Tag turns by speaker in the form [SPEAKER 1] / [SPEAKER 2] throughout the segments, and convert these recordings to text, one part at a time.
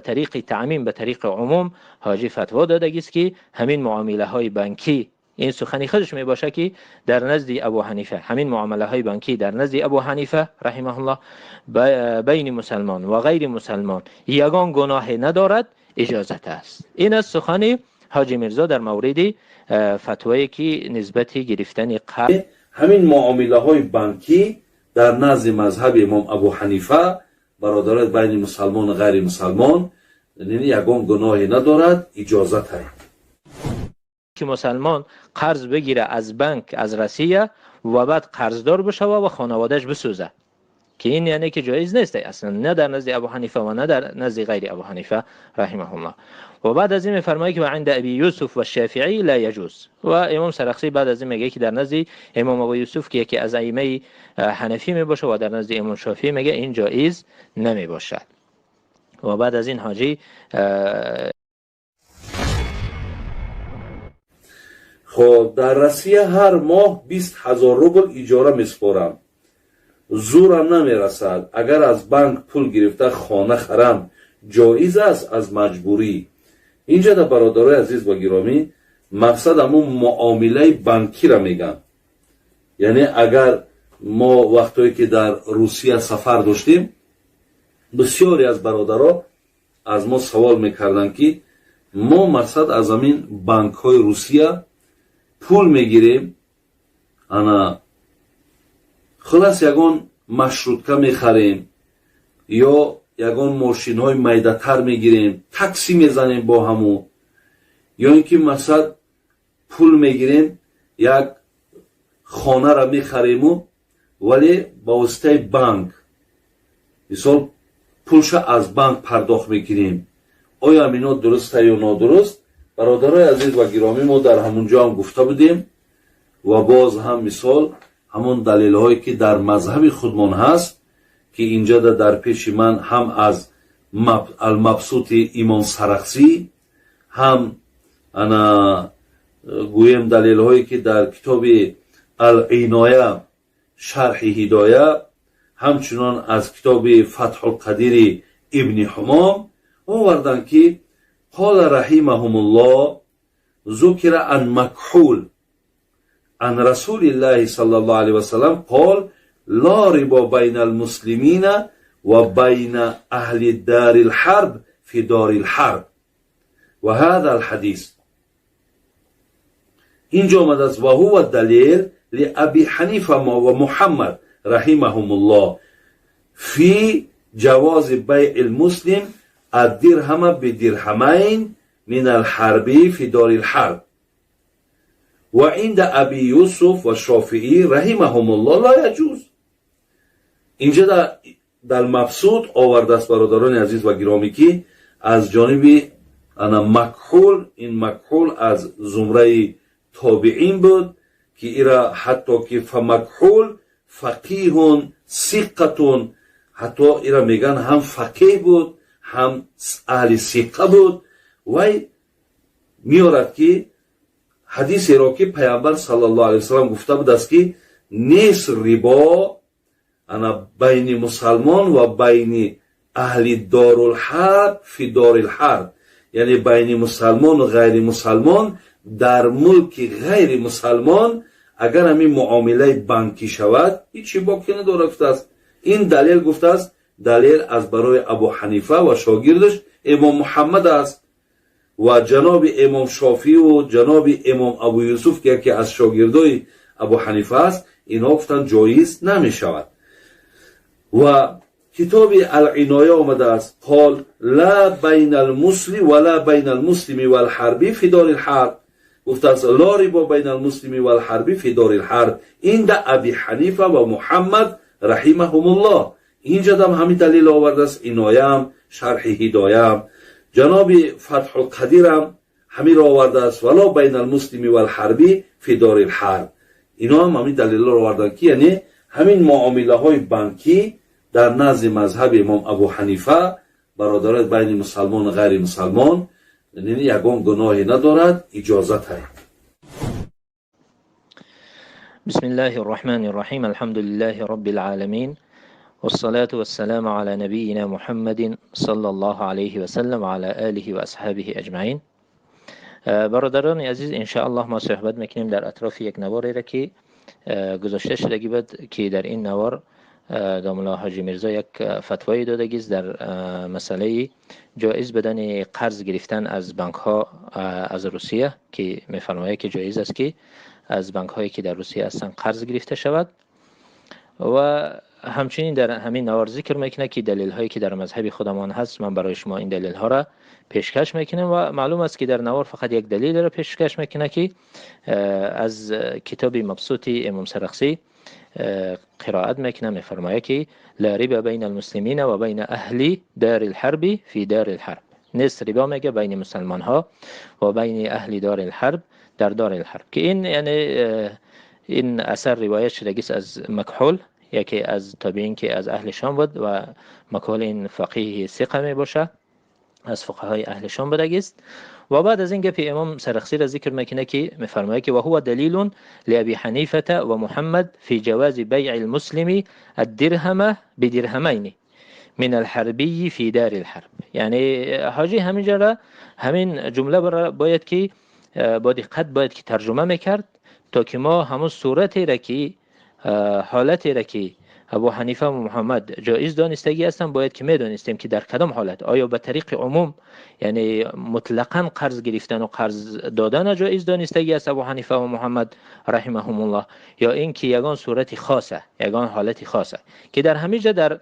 [SPEAKER 1] طریق تعمیم، به طریق عموم حاجی فتوا دادگی است که همین معامله های بانکی، این سخنی خودش می باشه که در نزد ابو حنیفه همین معامله های بانکی در نزد ابو حنیفه رحمه الله بین مسلمان و غیر مسلمان یگان گناه ندارد، اجازت است. این از سخن حاجی میرزا در مورد فتوایی که نسبت گرفتن قرض.
[SPEAKER 2] همین معامله های بانکی در نزد مذهب امام ابو حنیفه برادران بین مسلمان و غیر مسلمان یگان گناهی ندارد، اجازت است.
[SPEAKER 1] که مسلمان قرض بگیره از بانک از روسیه و بعد قرضدار بشه و خانوادهش بسوزه، که این یعنی که جایز نیست اصلا، نه در نزد ابو حنیفه و نه در نزد غیر ابو حنیفه رحمه الله. و بعد از این میفرماید که عند ابی یوسف و شافعی لا یجوز. و امام سرخسی بعد از این میگه که در نزد امام ابو یوسف که یکی از ائمه حنفی میباشه و در نزد امام شافعی میگه این جایز نمیباشد. و بعد از این حاجی
[SPEAKER 2] خب در روسیه هر ماه 20,000 روبل اجاره میسپارم، زورم نمیرسد. اگر از بانک پول گرفته خانه خرم جایز است از مجبوری. اینجا در برادرای عزیز و گرامی مقصد همون معامله بانکی را میگن. یعنی اگر ما وقتایی که در روسیه سفر داشتیم بسیاری از برادرها از ما سوال میکردن که ما مقصد از همین بانک های روسیه پول میگیریم، انا خلاص یگان مشروطکه میخریم یا یگان ماشین های میده تر میگیریم، تاکسی میزنیم با همو، یا اینکه مثلا پول میگیریم یک خانه را میخریم ولی با واسطه بانک، مثال پولش از بانک پرداخت میکنیم، آیا اینا درسته یا نادرست؟ برادرای عزیز و گرامی ما در همونجا هم گفته بودیم و باز هم مثال همون دلیل هایی که در مذهب خودمان هست که اینجا در پیش من هم از المبسوط ایمان سرخسی، هم انا گویم دلیل هایی که در کتاب العنایه شرح هدایه، همچنان از کتاب فتح القدیر ابن حمام آوردن که قال رحمهم الله ذکر عن مکحول عن رسول الله صلى الله عليه وسلم قال لا ربا بين المسلمين وبين أهل دار الحرب في دار الحرب وهذا الحديث. اینجا آمده است و هو دلیل لأبي حنیفه و محمد رحمهم الله في جواز بيع المسلم الدرهم بدرهمين من الحرب في دار الحرب وعند ابی یوسف و شافعی رحمهم الله لا یجوز. اینجا در مبسوط آورده است برادران عزیز و گرامی که از جانب انا مکحول، این مکحول از زمره تابعین بود که ایرا حتی که فمکحول فقیه ثقه، حتی ایرا میگن هم فقیه بود هم اهل ثقه بود. وی میارد که حدیث را که پیامبر صلی الله علیه وسلم گفته بود است که نیست ربا انا بین مسلمان و بین اهل دارالحرب فی دارالحرب، یعنی بین مسلمان و غیر مسلمان در ملک غیر مسلمان اگر همین معامله بانکی شود هیچی باکی نداره گفته است. این دلیل گفته است، دلیل از برای ابو حنیفه و شاگردش امام محمد است و جناب امام شافعی و جناب امام ابو یوسف که یکی از شاگردای ابو حنیفه است، اینها گفتن جایز نمی شود. و کتاب العنایه آمده است قال لا بین المسلم ولا بین المسلم والحربی فی دار الحرب، گفته است لا ربا بین المسلم والحربی فی دار الحرب عند ابی حنیفه و محمد رحمهم الله. اینجا هم همین دلیل آورده است، عنایه هم شرح هدایه هم جناب فتح القدیر هم همین را آورده است ولا بین المسلم والحربی فی دار الحرب. اینا هم همین دلیل را آوردن که یعنی همین معامله های بانکی در نزد مذهب امام ابو حنیفه برادران بین مسلمان و غیر مسلمان یعنی یگان گناهی ندارد، اجازت هست.
[SPEAKER 1] بسم الله الرحمن الرحیم، الحمد لله رب العالمین والصلاة والسلام على نبينا محمد صلى الله عليه وسلم وعلى آله وأصحابه أجمعين. برادران عزیز، انشاءالله ما صحبت میکنیم در اطراف یک نواری را که گذاشته شدگی بود که در این نوار داملا حاجی میرزا یک فتوایی دادگی است در مسئله جایز بدن قرض گرفتن از بانک ها از روسیه، که میفرماید که جایز است که از بانک هایی که در روسیه هستند قرض گرفته شود. و همچنین در همین نوار ذکر میکنه که دلیل هایی که در مذهب خودمان هست، من برای شما این دلیل ها را پیشکش میکنم. و معلوم است که در نوار فقط یک دلیل را پیشکش میکنه که از کتاب مبسوط امام سرخسی قرائت میکنه. میفرماید که لا ربا بین المسلمین و بین اهل دار الحرب فی دار الحرب. نیست ربا میگه بین مسلمان ها و بین اهل دار الحرب در دار الحرب، که این یعنی این اثر روایت شده از مکحول، یکی از تابعین که از اهل شام بود و مکحول این فقیه ثقه می باشه، از فقهای اهل شام بودگی است. و بعد از این گپ امام سرخسی را ذکر میکنه که میفرماید که و هو دلیل لابی حنیفه و محمد فی جواز بیع المسلم الدرهم بدرهمین من الحربی فی دار الحرب. یعنی حاجی همینجا را همین جمله را باید که با دقت باید که ترجمه میکرد تا که ما همون صورتی را که حالتی را که ابو حنیفه و محمد جایز دانستگی هستند باید که میدانستیم که در کدام حالت، آیا به طریق عموم یعنی مطلقاً قرض گرفتن و قرض دادن جایز دانستگی است ابو حنیفه و محمد رحمهم الله، یا اینکه یگان صورت خاصه، یگان حالت خاصه که در همینجا در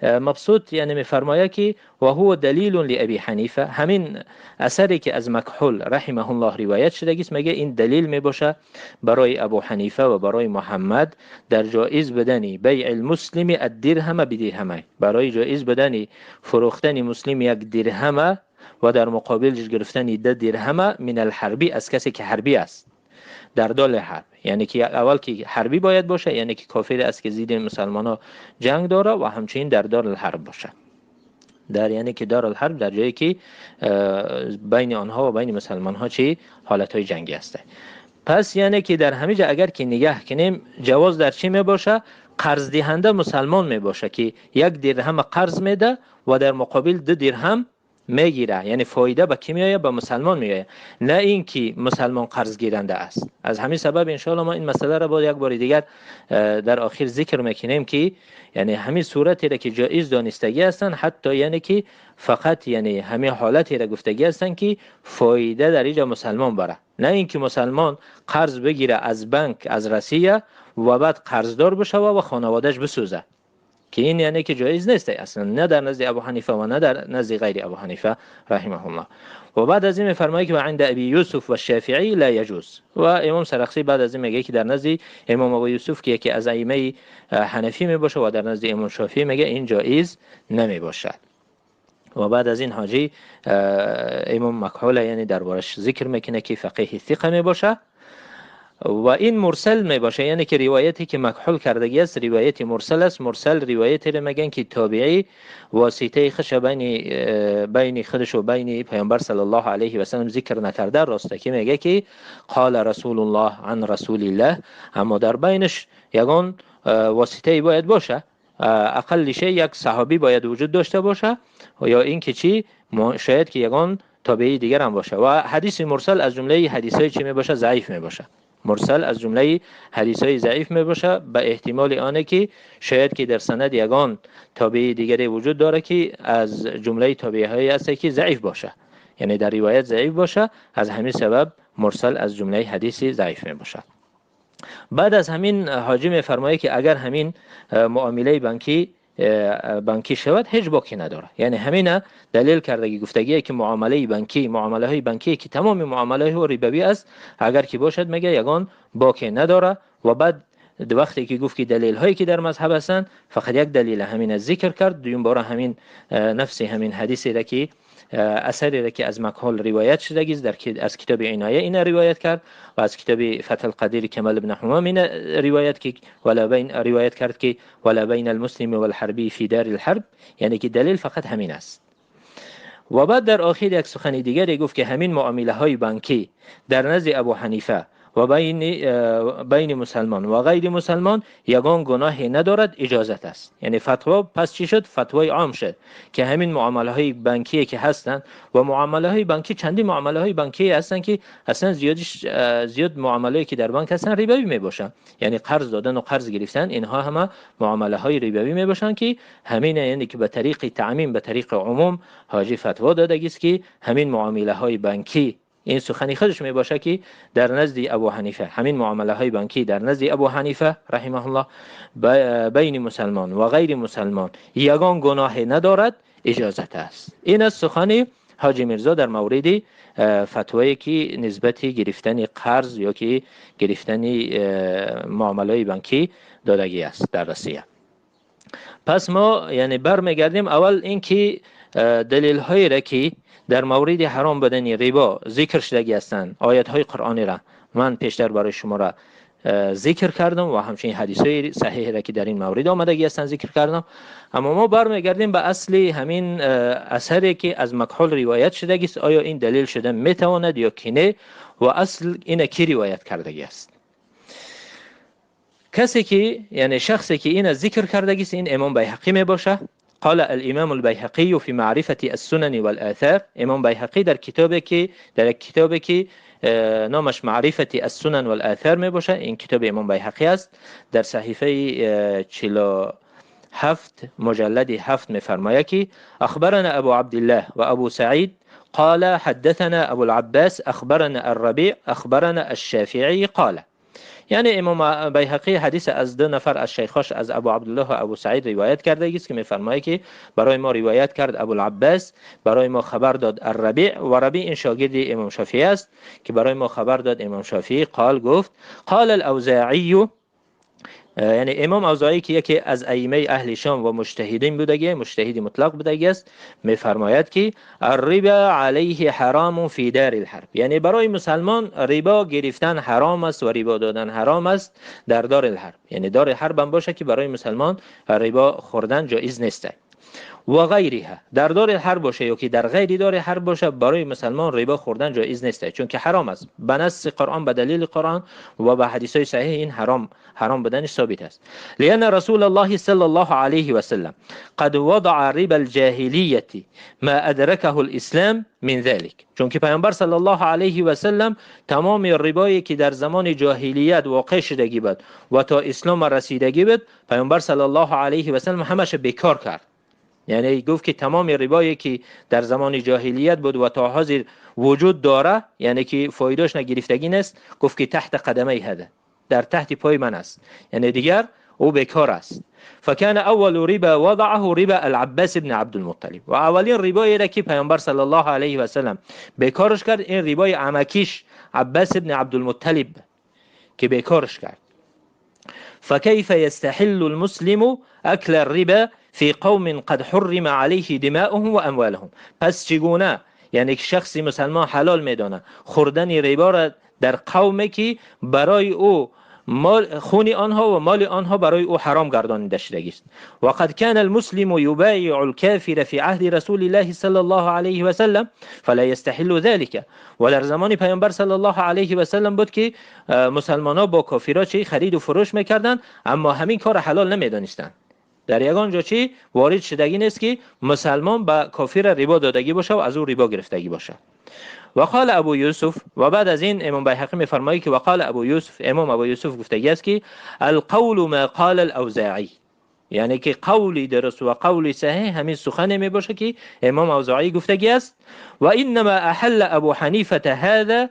[SPEAKER 1] مبسوط یعنی میفرماید که و هو دلیل لابی حنیفه. همین اثری که از مکحول رحمه الله روایت شده است میگه این دلیل میباشه برای ابو حنیفه و برای محمد در جایز بدن بیع المسلم الدرهم بدرهم، برای جایز بدن فروختن مسلم یک درهم و در مقابلش گرفتن ده درهم من الحربی، از کسی که حربی است در دال حرب. یعنی که اول که حربی باید باشه، یعنی که کافر است که زید مسلمان ها جنگ داره و همچنین در دار الحرب باشه، در یعنی که دار الحرب در جایی که بین آنها و بین مسلمان ها چی حالت های جنگی است. پس یعنی که در همینجا اگر که نگاه کنیم جواز در چی می باشه؟ قرض دهنده مسلمان می باشه که یک درهم قرض میده و در مقابل دو درهم میگیره، یعنی فایده به کی میآید؟ به مسلمان میآید، نه اینکه مسلمان قرض گیرنده است. از همین سبب ان شاء الله ما این مسئله را باید یک بار دیگر در آخر ذکر میکنیم که یعنی همین صورتی را که جایز دانستگی هستند، حتی یعنی که فقط یعنی همین حالتی را گفتگی هستند که فایده در اینجا مسلمان بره، نه اینکه مسلمان قرض بگیره از بانک از روسیه و بعد قرضدار بشه و خانوادهش بسوزه، که این یعنی که جایز نیست اصلا، نه در نزد ابو حنیفه و نه در نزد غیر ابو حنیفه رحمه الله. و بعد از این میفرماید که و عند ابی یوسف و شافعی لا یجوز. و امام سرخسی بعد از این میگه که در نزد امام ابو یوسف که یکی از ائمه حنفی میباشه و در نزد امام شافعی میگه این جایز نمیباشد. و بعد از این حاجی امام مکحول یعنی دربارش ذکر میکنه که فقیه ثقه میباشه و این مرسل می باشه، یعنی که روایتی که مکحول کردگی است روایت مرسل است. مرسل روایتی را میگن که تابعی واسطه خش بین خودش و بین پیامبر صلی الله علیه و سلم ذکر نکرده، راستکی میگه که قال رسول الله عن رسول الله، اما در بینش یگان واسطه باید باشه، اقل شی یک صحابی باید وجود داشته باشه یا اینکه چی شاید که یگان تابعی دیگر هم باشه. و حدیث مرسل از جمله حدیث چی می باشه؟ ضعیف می باشه. مرسل از جمله حدیث های ضعیف می باشه به احتمال آنه که شاید که در سند یگان تابعی دیگری وجود داره که از جمله تابعی های است که ضعیف باشه، یعنی در روایت ضعیف باشه، از همین سبب مرسل از جمله حدیث ضعیف می باشه. بعد از همین حاجی می فرماید که اگر همین معامله بانکی شود هیچ باکی نداره، یعنی همینه دلیل کردگی گفتگیه که معامله بانکی، معامله های بانکی که تمام معامله های ربوی است اگر که باشد میگه یگان باکی نداره. و بعد وقتی که گفت که دلیل هایی که در مذهب هستند فقط یک دلیل همین ذکر کرد، دویم باره همین نفس همین حدیثی را که اثری را که از مکحول روایت شده در از کتاب عنایه این روایت کرد و از کتاب فتح القدیر کمال ابن حمام این روایت که ولا بین روایت کرد که ولا بین المسلم والحربی فی دار الحرب، یعنی که دلیل فقط همین است. و بعد در آخر یک سخن دیگری گفت که همین معامله های بانکی در نزد ابو حنیفه و بین مسلمان و غیر مسلمان یگان گناهی ندارد، اجازت است. یعنی فتوا پس چی شد؟ فتوای عام شد که همین معامله های بانکی که هستند و معامله های بانکی، چندی معامله های بانکی هستند که اصلا زیاد معامله که در بانک هستن ربوی می باشن، یعنی قرض دادن و قرض گرفتن، اینها همه معامله های ربوی می باشن که همین یعنی که به طریق تعمیم، به طریق عموم حاجی فتوا دادگی است که همین معامله های بانکی، این سخنی خودش می باشه که در نزد ابو حنیفه همین معامله های بانکی در نزد ابو حنیفه رحمه الله بین مسلمان و غیر مسلمان یگان گناه ندارد، اجازت است. این از سخن حاجی میرزا در مورد فتوایی که نسبت گرفتن قرض یا که گرفتن معامله بانکی دادگی است در روسیه. پس ما یعنی برمیگردیم اول اینکه دلیل هایی را که در مورد حرام بودن ربا ذکر شدگی هستند، آیت های قرآنی را من پیشتر برای شما را ذکر کردم و همچنین حدیث های صحیح را که در این مورد آمدگی هستند ذکر کردم. اما ما برمیگردیم به اصل همین اثری که از مکحول روایت شدگی است، آیا این دلیل شده میتواند یا که نه، و اصل این کی روایت کردگی است. کسی که یعنی شخصی که این ذکر کردگی است این امام بیهقی می باشه. قال الامام البيهقي في معرفة السنن والآثار، امام بیهقی در کتابی که نامش معرفة السنن والآثار می باشه، این کتاب امام بیهقی است، در صحیفه 47 مجلد 7 می فرماید که اخبرنا ابو عبدالله و ابو سعید قال حدثنا ابو العباس اخبرنا الربيع اخبرنا الشافعي قال. یعنی امام بیهقی حدیث از دو نفر از شیخاش از ابو عبدالله و ابو سعید روایت کرده است که میفرماید که برای ما روایت کرد ابو العباس، برای ما خبر داد الربیع، و ربیع این شاگرد امام شافعی است که برای ما خبر داد امام شافعی قال گفت قال الاوزاعی، یعنی امام اوزاعی که یکی از ائمه اهل شام و مجتهدین بودگی، مجتهد مطلق بودگی است، میفرماید که الربا علیه حرام فی دار الحرب، یعنی برای مسلمان ربا گرفتن حرام است و ربا دادن حرام است در دار الحرب، یعنی دار حرب هم باشه که برای مسلمان ربا خوردن جایز نیست. و غیرها، در دار حرب باشه یا که در غیر دار حرب باشه برای مسلمان ربا خوردن جایز نیست، چون که حرام است به نص قرآن، به دلیل قرآن و به حدیث های صحیح این حرام بدنش ثابت است. لأن رسول الله صلی الله علیه و سلم قد وضع ربا الجاهلیة ما ادرکه الاسلام من ذلك، چون که پیامبر صلی الله علیه و سلم تمام ربایی که در زمان جاهلیت واقع شدگی بود و تا اسلام رسیدگی بود، پیامبر صلی الله علیه و سلم همش بیکار کرد. یعنی گفت که تمام ربایی که در زمان جاهلیت بود و تا حاضر وجود داره، یعنی که فایدهش نگرفتگی نیست، گفت که تحت قدمه هده، در تحت پای من است، یعنی دیگر او بیکار است. فكان اول ربا وضعه ربا العباس بن عبد المطلب، و اولین ربایی را که پیامبر صلی الله علیه و سلم بیکارش کرد این ربای عمکیش عباس بن عبد المطلب که بیکارش کرد. فكيف يستحل المسلم اكل الربا في قوم قد حرم عليه دماؤهم واموالهم، پس چگونه یعنی که شخصی مسلمان حلال میدانه خوردن ربا را در قومی که برای او مال خون آنها و مال آنها برای او حرام گردانیده شده است. وقد كان المسلم يبايع الكافر في عهد رسول الله صلى الله عليه وسلم فلا يستحل ذلك، و در زمان پیامبر صلی الله علیه و سلم بود که مسلمان‌ها با کافرها چی خرید و فروش میکردند، اما همین کار حلال نمیدانستند. در یگان جا چی وارد شدگی نیست که مسلمان به کافر ربا دادگی باشه و از او ربا گرفتگی باشه. وقال ابو یوسف، و بعد از این امام بیهقی میفرماید که وقال ابو یوسف، امام ابو یوسف گفتگی است که القول ما قال الاوزاعی، یعنی که قولی درست و قولی صحیح همین سخن می باشه که امام اوزاعی گفتگی است. و انما احل ابو حنیفه هذا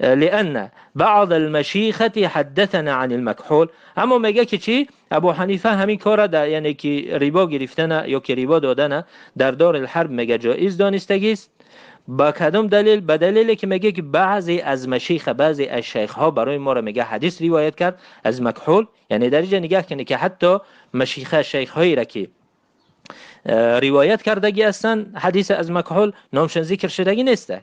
[SPEAKER 1] لأن بعض المشيخة حدثنا عن المكحول، اما میگه که چی ابو حنیفه همین کار در یعنی که ربا گرفتن یا که ربا دادن در دار الحرب میگه جایز دانستگی است. با کدام دلیل؟ به دلیلی که میگه که بعضی از مشیخ، بعضی از شیخ ها برای ما را میگه حدیث روایت کرد از مکحول، یعنی در اینجا نگاه کنید که حتی مشیخه شیخ هایی را که روایت کردگی هستند حدیث از مکحول نامشان ذکر شدگی نیسته.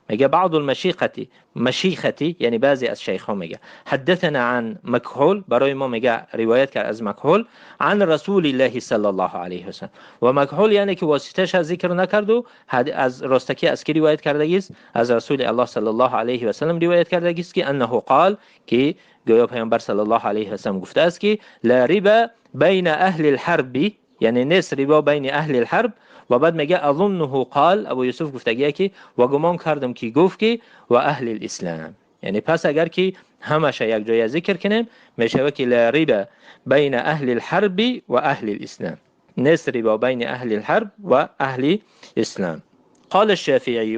[SPEAKER 1] میگه بعض المشیختی، مشیختی یعنی بعضی از شیخ ها میگه حدثنا عن مکحول، برای ما میگه روایت کرد از مکحول عن رسول الله صلی الله علیه و سلم. و مکحول یعنی که واسطه‌اش ذکر نکرد و از راستکی از کی روایت کرده است؟ از رسول الله صلی الله علیه و سلم روایت کرده است که انه قال، که گویا پیامبر صلی الله علیه و سلم گفته است که لا ربا بین اهل الحرب، یعنی نیست ربا بین اهل الحرب. و بعد میگه اظنه قال، ابو یوسف گفتگیه که و گمان کردم که گفت که و اهل الاسلام. یعنی پس اگر که همش یک جای ذکر کنیم میشه که لا ربا بین اهل الحرب و اهل الاسلام، نیست ربا بین اهل الحرب و اهل اسلام. قال الشافعی،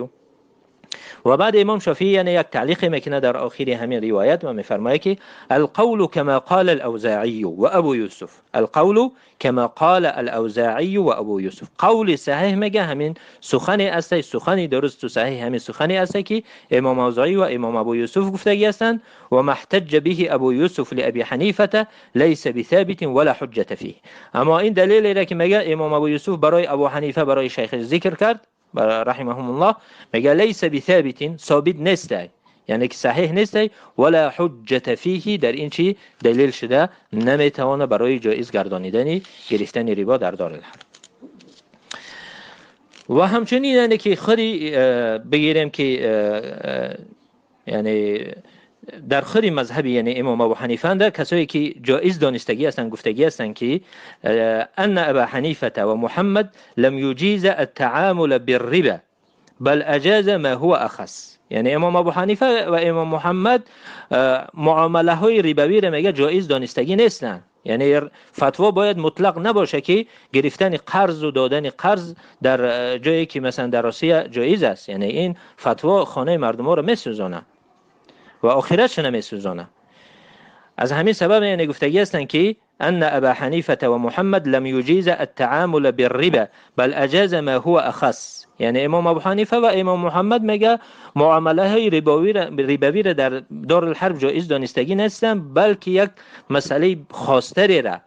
[SPEAKER 1] و بعد امام شافعی یعنی یک تعلیق میکنه در آخر همین روایت و میفرماید که القول كما قال الاوزاعی و ابو یوسف، القول كما قال الاوزاعی و ابو یوسف. قول صحیح میگه همین سخن است، سخنی درست و صحیح همین سخنی است که امام اوزاعی و امام ابو یوسف گفتگی هستند. و ما احتج به ابو یوسف لابی حنیفه ليس بثابت ولا حجة فيه. اما این دلیلی را که میگه امام ابو یوسف برای ابو حنیفه برای شیخ ذکر کرد رحمهم الله، میگه لیس بثابت، ثابت نیست، یعنی که صحیح نیست، ولا حجة فیه، در این چی دلیل شده نمیتوانه برای جایز گردانیدن گرفتن ربا در دار الحرب. و همچنین یعنی که خودی بگیریم که یعنی در خود مذهبی یعنی امام ابو حنیفه در کسایی که جایز دانستگی هستند گفتگی هستند که ان ابا حنیفه و محمد لم یجیز التعامل بالربا بل اجاز ما هو اخص. یعنی امام ابو حنیفه و امام محمد معامله های ربوی را میگه جایز دانستگی نیستند. یعنی فتوا باید مطلق نباشه که گرفتن قرض و دادن قرض در جایی که مثلا در روسیه جایز است. یعنی این فتوا خانه مردم ها را میسوزانه و آخرتش نمیسوزانه. از همین سبب یعنی گفتگی هستند که ان ابا حنیفه و محمد لم یجیز التعامل بالربا بل اجاز ما هو اخص. یعنی امام ابو حنیفه و امام محمد میگه معامله های ربوی را در دار الحرب جایز دانستگی نیستن، بلکه یک مسئله خاصتری را،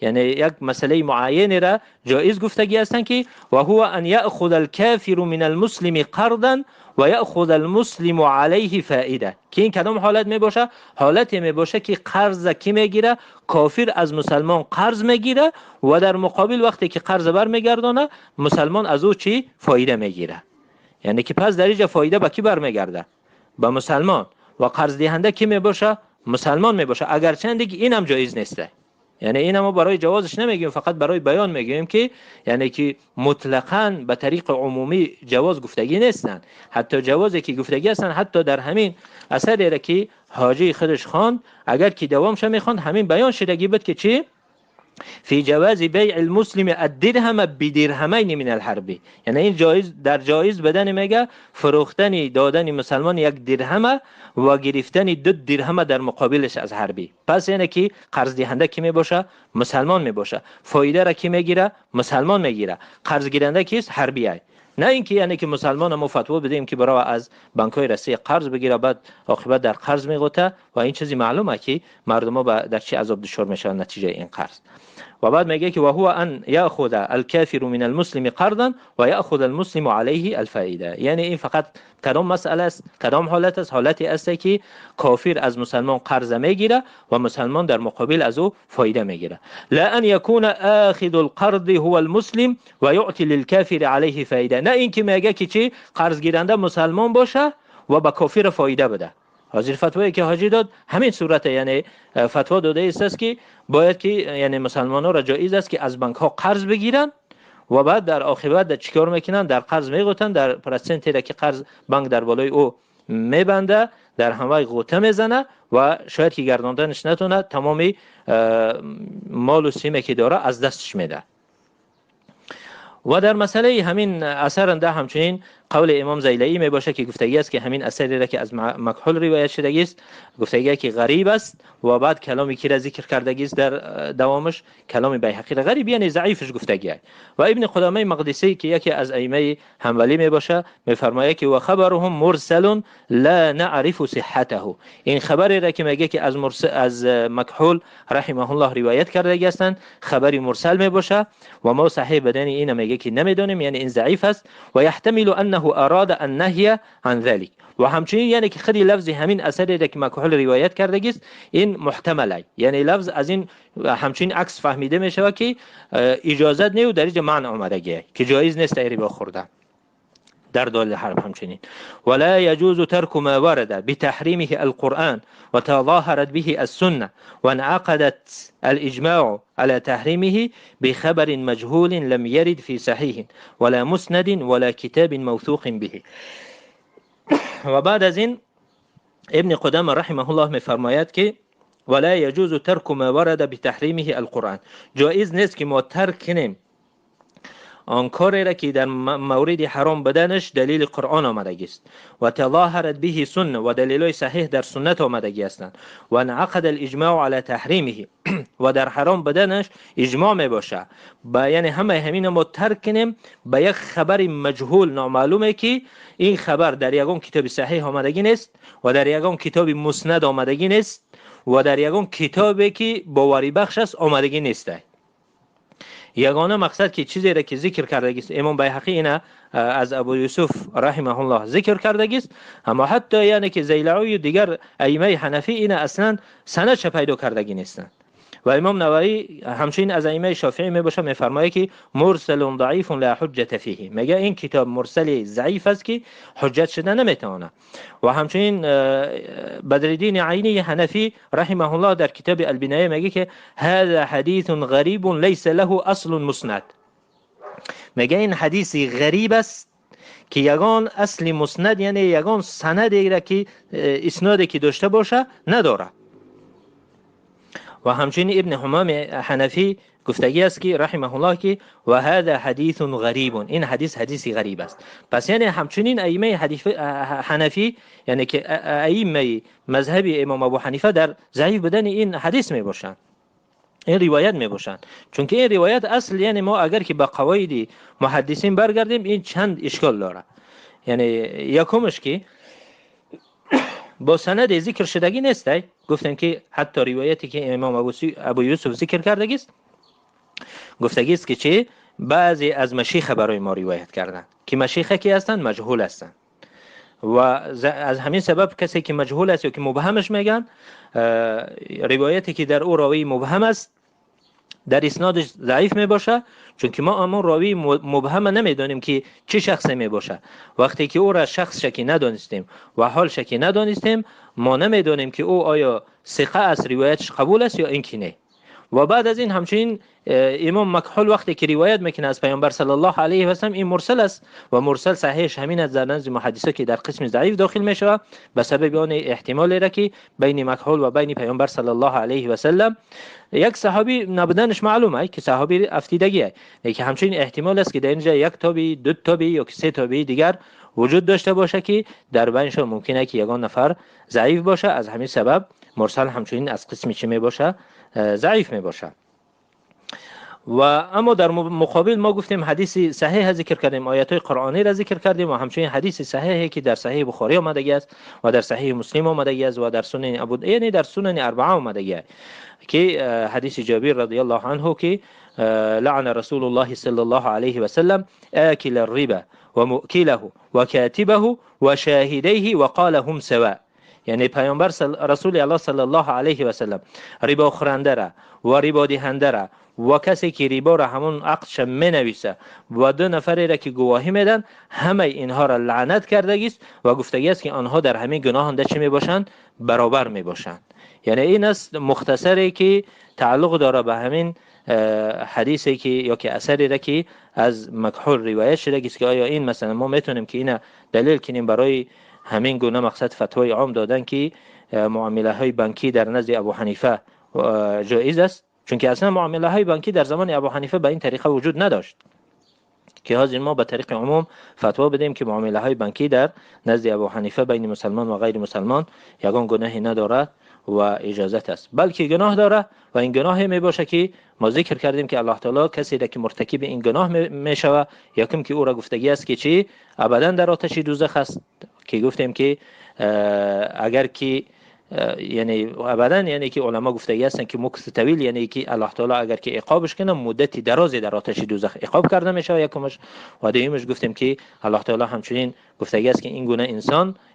[SPEAKER 1] یعنی یک مسئله معینی را جایز گفتگی هستند که و هو ان یأخذ الكافر من المسلم قرضا و یأخذ المسلم علیه فائده. که این کدام حالت می باشه؟ حالتی می باشه که قرض کی میگیره؟ کافر از مسلمان قرض میگیره و در مقابل وقتی که قرض بر میگردانه مسلمان از او چی؟ فایده میگیره. یعنی که پس در اینجا فایده به کی برمیگرده؟ به مسلمان. و قرض دهنده کی می باشه؟ مسلمان می باشه. اگرچه که اینم جایز نیسته. یعنی این ما برای جوازش نمیگیم، فقط برای بیان میگیم که یعنی که مطلقاً به طریق عمومی جواز گفتگی نیستن. حتی جوازی که گفتگی هستن، حتی در همین اثری را که حاجی خودش خواند، اگر که دوامش میخواند همین بیان شدگی بود که چی؟ فی جواز بیع المسلم الدرهم بدرهمین من الحرب. یعنی این جایز در جایز بدن میگه فروختن دادن مسلمان یک درهم و گرفتن دو درهم در مقابلش از حربی. پس یعنی که قرض دهنده کی میباشه؟ مسلمان میباشه. فایده را کی میگیره؟ مسلمان میگیره. قرض گیرنده کیست؟ حربیه. نه اینکه یعنی که مسلمان ما فتوا بدیم که برای از بانک‌های رسمی قرض بگیره بعد عاقبت در قرض میغوته و این چیزی معلومه که مردم ها در چه عذاب دچار میشن نتیجه این قرض. و بعد میگه که و هو ان یاخذ الكافر من المسلم قرضا و یاخذ المسلم علیه الفائده. یعنی این فقط کدام مسئله است؟ کدام حالت است؟ حالتی است که کافر از مسلمان قرض میگیره و مسلمان در مقابل از او فایده میگیره. لا ان یکون اخذ القرض هو المسلم و یعطی للكافر علیه فائده. نه اینکه میگه که چی؟ قرض گیرنده مسلمان باشه و به کافر فایده بده. حاضر فتوایی که حاجی داد همین صورت، یعنی فتوا داده است که باید که یعنی مسلمان‌ها را جایز است که از بانک ها قرض بگیرن و بعد در عاقبت در چیکار میکنن؟ در قرض میغوتن، در پرسنتی را که قرض بانک در بالای او میبنده در هموای غوطه میزنه و شاید که گرداندنش نتونه، تمامی مال و سیمه که داره از دستش میده. و در مسئله همین اثر ده همچنین قول امام زیلعی می باشه که گفتگی است که همین اثری را که از مکحول روایت شده است گفتگی که غریب است و بعد کلامی که را ذکر کردگی است در دوامش کلام بیهقی را غریب یعنی ضعیفش گفتگی است. و ابن قدامه مقدسی که یکی از ائمه حنبلی می باشه میفرماید که و خبرهم مرسل لا نعرف صحته. این خبری را که میگه که از مکحول رحمه الله روایت کردگی هستند خبری مرسل می باشه و ما صحیح بدن اینو میگه میگه که نمیدونیم، یعنی این ضعیف است. و یحتمل انه اراد النهی عن ذلك. و همچنین یعنی که خیلی لفظ همین اثری که مکحول روایت کرده است این محتمله، یعنی لفظ از این همچنین عکس فهمیده میشه که اجازت نه و در اینجا معنی آمدگیه که جایز نیست ربا خوردن در دول الحرب. همچنین ولا يجوز ترك ما ورد بتحريمه القرآن وتظاهرت به السنة وانعقدت الإجماع على تحريمه بخبر مجهول لم يرد في صحيح ولا مسند ولا كتاب موثوق به. و بعد از این ابن قدامه رحمه الله میفرماید که ولا يجوز ترك ما ورد بتحريمه القرآن، جایز نیست که ما ترک کنیم آن کاری را که در مورد حرام بدنش دلیل قرآن آمدگی است و تظاهرت به سنه و دلیل صحیح در سنت آمدگی هستند و انعقد الاجماع علی تحریمه و در حرام بدنش اجماع می باشه. با یعنی همه همین ما ترک کنیم به یک خبر مجهول نامعلومه که این خبر در یگان کتاب صحیح آمدگی نیست و در یگان کتاب مسند آمدگی نیست و در یگان کتابی که باوری بخش است آمدگی نیست. یگانه مقصد که چیزی را که ذکر کرده است امام بیهقی اینا از ابو یوسف رحمه الله ذکر کرده است، اما حتی یعنی که زیلعی و دیگر ائمه حنفی اینا اصلا سندش پیدا کردگی نیستند. و امام نووی همچنین از ائمه شافعی می باشه میفرماید که مرسل ضعیف لا حجت فیه، میگه این کتاب مرسل ضعیف است که حجت شده نمیتونه. و همچنین بدرالدین عینی حنفی رحمه الله در کتاب البنایه میگه که هذا حدیث غریب ليس له اصل مسند، میگه این حدیث غریب است که یگان اصل مسند یعنی یگان سندی را که اسنادی که داشته باشه نداره. و همچنین ابن حمام حنفی گفتگی است که رحمه الله که و هذا حدیث غریب، این حدیث حدیثی غریب است. پس یعنی همچنین ائمه حنفی یعنی که ائمه مذهبی امام ابو حنیفه در ضعیف بودن این حدیث می باشند، این روایت می باشند، چون که این روایت اصل یعنی ما اگر که به قواعد محدثین برگردیم این چند اشکال داره. یعنی یکمش که با سند ذکر شدگی نیست، گفتیم که حتی روایتی که امام ابو یوسف ذکر کردگی است گفتگی است که چه بعضی از مشیخه برای ما روایت کردند که مشیخه کی هستند؟ مجهول هستند و از همین سبب کسی که مجهول است یا که مبهمش میگن، روایتی که در او راوی مبهم است در اسنادش ضعیف می باشه، چون که ما امون راوی مبهم نمیدانیم که چه شخصی می باشه. وقتی که او را شخص شکی ندانستیم و حال شکی ندانستیم، ما نمیدانیم که او آیا ثقه است، روایتش قبول است یا اینکه نه. و بعد از این همچنین امام مکحول وقتی که روایت میکنه از پیامبر صلی الله علیه و سلم، این مرسل است و مرسل صحیحش همین از در نزد محدثه که در قسم ضعیف داخل میشه، به سبب آن احتمال را که بین مکحول و بین پیامبر صلی الله علیه و سلم یک صحابی نبودنش معلومه که صحابی افتیدگیه، که همچنین احتمال است که در اینجا یک تابعی، دو تابعی یا سه تابعی دیگر وجود داشته باشه که در بینشون ممکنه که یگان نفر ضعیف باشه. از همین سبب مرسل همچنین از قسم چی می باشه؟ ضعیف می باشه. و اما در مقابل ما گفتیم حدیث صحیح ذکر کردیم، آیات های قرآنی را ذکر کردیم و همچنین حدیث صحیحی که در صحیح بخاری آمده است و در صحیح مسلم آمده است و در سنن ابو، یعنی در سنن اربعه آمده است که حدیث جابر رضی الله عنه که لعن رسول الله صلی الله علیه و سلم آکل الربا ومؤکله وكاتبه وشاهديه وقال هم سواء. یعنی پیامبر رسول الله صلی الله علیه و سلم ربا خورنده را و ربا دهنده را و کسی که ربا را همون عقدش منویسه و دو نفری را که گواهی میدن، همه اینها را لعنت کردگی است و گفتگی است که آنها در همین گناه هم چه میباشند؟ برابر میباشند. یعنی این است مختصری که تعلق داره به همین حدیثی که یا که اثری را که از مکحول روایت شده که آیا این مثلا ما میتونیم که اینا دلیل کنیم برای همین گونه مقصد فتوای عام دادن که معامله های بانکی در نزد ابو حنیفه جایز است، چون که اصلا معامله های بانکی در زمان ابو حنیفه به این طریقه وجود نداشت که حاضر ما به طریق عموم فتوا بدیم که معامله های بانکی در نزد ابو حنیفه بین مسلمان و غیر مسلمان یگان گناهی ندارد و اجازت است، بلکه گناه داره و این گناه می باشه که ما ذکر کردیم که الله تعالی کسی را که مرتکب این گناه می شود، یکم که او را گفتگی است که چی ابدا در آتش دوزخ است، که گفتیم که اگر که یعنی ابدا، یعنی که علما گفتگی هستن که مکث طویل یعنی که الله تعالی اگر که عقابش کنه مدتی درازی در آتش دوزخ عقاب کرده میشه یکمش، و دومش گفتیم که الله تعالی همچنین گفتگی است که این گونه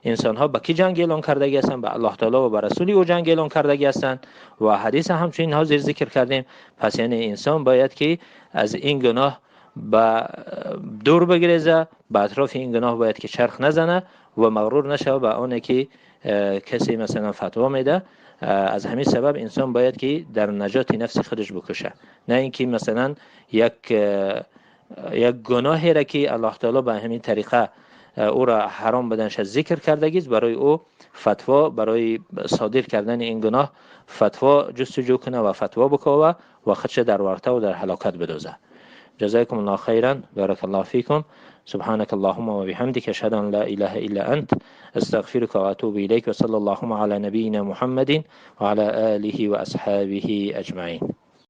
[SPEAKER 1] انسان ها به کی جنگ اعلان کردگی هستند؟ به الله تعالی و به رسول او جنگ اعلان کردگی هستند و حدیث همچنین ها زیر ذکر کردیم. پس یعنی انسان باید که از این گناه به دور بگریزه، به اطراف این گناه باید که چرخ نزنه و مغرور نشه به آنه که کسی مثلا فتوا میده. از همین سبب انسان باید که در نجات نفس خودش بکشه، نه اینکه مثلا یک گناهی را که الله تعالی به همین طریقه او را حرام بدنش ذکر کردگیست، برای او فتوا، برای صادر کردن این گناه فتوا جستجو کنه و فتوا بکوه و خودش در ورطه و در هلاکت بدوزه. جزاكم الله خيرا، بارك الله فيكم. سبحانك اللهم وبحمدك، أشهد أن لا إله إلا أنت، أستغفرك وأتوب إليك، وصلى اللهم على نبينا محمد وعلى آله وأصحابه أجمعين.